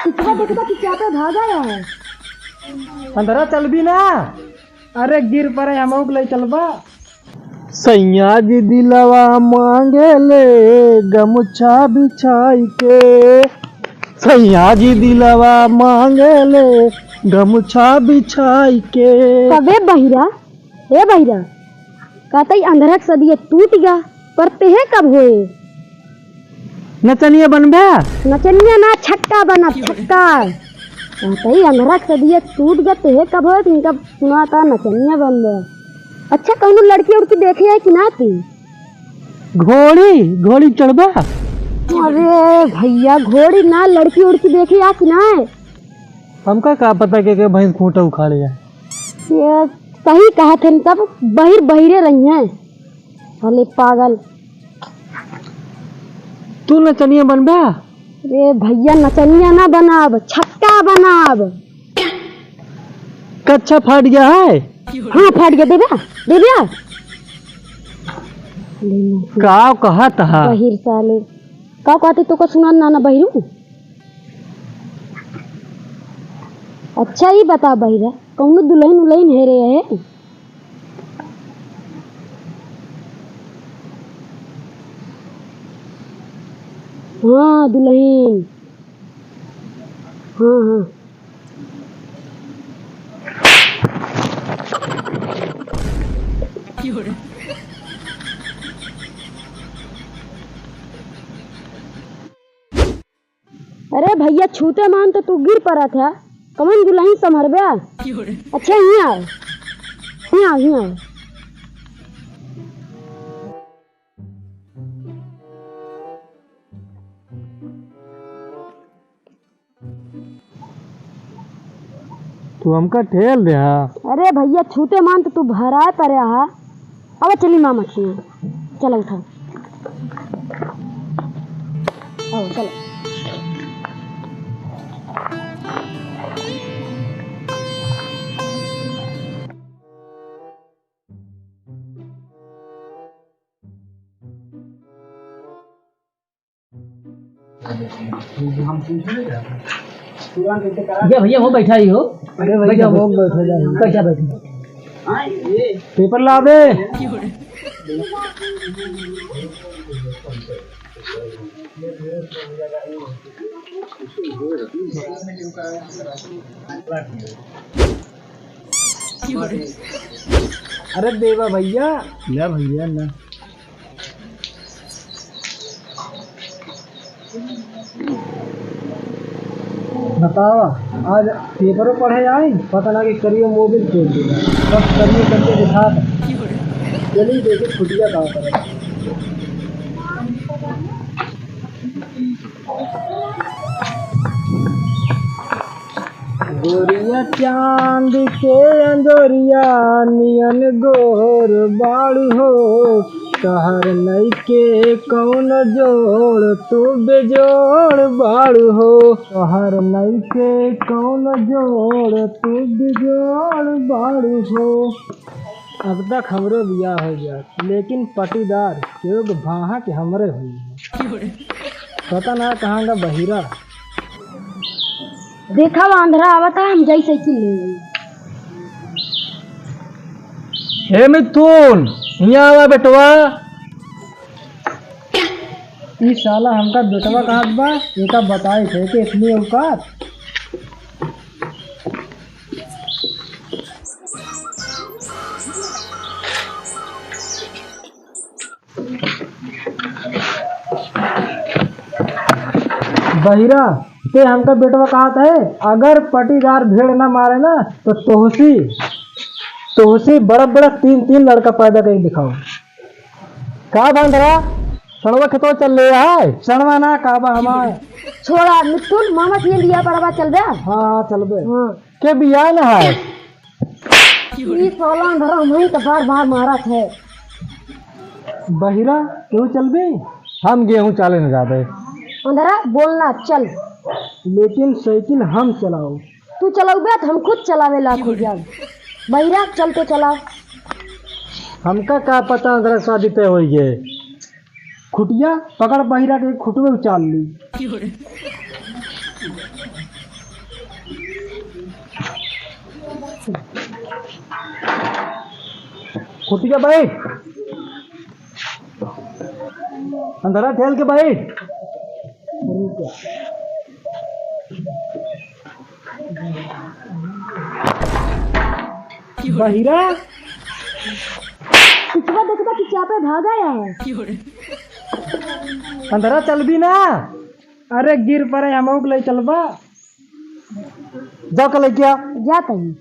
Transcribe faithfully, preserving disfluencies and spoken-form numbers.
पिछवा देखता कि क्या पे भागा है। अंधरा चलबी ना? अरे गिर पड़े, हमहू के ले चलबा। सैया जी दिलवा मांगे ले गमछा बिछाई के, सैया जी दिलवा मांगे ले गमछा बिछाई के। कबे बहिरा, ए बहिरा, कहते अंधरा के सदिया टूट गया, पर तेहे कब होए? नचनिया बनबे? नचनिया ना, छक्का बनब, छक्का। कहते ही अंधरा के सदिया टूट गया, तेहे कब होए? इनका सुनाता नचनिया बनबे। अच्छा, कौनो लड़की उड़की देखे है कि ना ती? घोड़ी, घोड़ी चढ़बा? अरे भैया, घोड़ी ना, लड़की उड़की देखे है कि ना? हमका का पता के, के भैंस खूंटा उखाड़े है। ये सही कहा थे, सब बहिर बहिरे रही हैं। अरे पागल। तू नचनिया बनबा? अरे भैया, नचनिया ना बनाब, छक्का बनाब। कच्छा फाट गया है? हाँ, फाट गया। देब्या, देब्या। का कहत हा? बहिर साले। का कहते तो का सुना ना, ना बहिरू। अच्छा, ई बता बहिरा, कौनो दुलहिन उलहिन है रे है? हाँ, दुलहिन। हाँ, हाँ। अरे भैया, छूते मान तो तू गिर पड़त है, कवन दुलहिन संभरबे? अच्छा, हियाँ आओ, हियाँ आओ, हियाँ आओ। तू हमका ठेल दे हा। अरे भैया, छूते मान तो तू भराए पड़े हा। अब चली मामा के यहाँ। चलो उठाओ। आओ, चलो। भैया, भैया, वो बैठा ही हो। अरे भैया, बैठा, वो बैठा। बैठा जाए। बैठा, बैठा। पेपर ला दे। अरे देवा भैया। ले भैया, ले। बतावा, आज पेपरो पढ़े आई, पता ना कि करियो मोबिल फेंक दिया। बस करियो करके दिखा था। चलिए देखे खुटिया का करे। गोरिया चांद के अंजोरिया नियन गोर बाड़ू हो, तहर नइखे कौन जोड़, तू बेजोड़ बाड़ू हो, तहर नइखे कौन जोड़, तू बेजोड़ बाड़ू हो। अब तक हमरो बियाह हो गया, लेकिन पटीदार केहू के भाहा के हमरे होई। पता ना कहाँ का बहिरा। देखा, वो अंधरा आवत है, हम जाई साइकिल ले आई। हे मिथुन, हियाँ आवा बेटवा। ई साला हमका बेटवा कहत बा, एका बताई थे कि इतनी औकात। बहिरा, ते हमका बेटवा कहत है, अगर पटीदार भेड़ ना मारे ना, तो तोहसी, तोहसी बड़ा बड़ा तीन, तीन लड़का पैदा करके दिखाओ। का बांधरा, सड़वा खेतवा चल ले आए? सड़वा ना, का बा हमार। छोड़ा, मिथुन, मामा के लिए लिया परवा चल बे। हाँ, हाँ, चल बे। हाँ। के बियाह न है। ई साला अंधरा हमही त बार बार मारत है। बहिरा, केहू चलबे? हम गेहूं चाले न जाबे। अंधरा, बोलना, चल। लेकिन साइकिल हम चलाओ। तू चलौबे त हम खुद चलावे लायक हो जाब। बहिरा, चल तो चलाओ। हमका का पता अंधरा शादी तय होई गए। खुटिया पकड़ बहिरा के खुटवे उचाल ली। खुटिया भाई, अंधरा ठेल के भाई। बहिरा, पिछवा देखता कि चापे भागा है। अंधरा चलबी ना। अरे गिर पड़े, हम ओक ले चलबा। जा के लेके आ। जा तनी।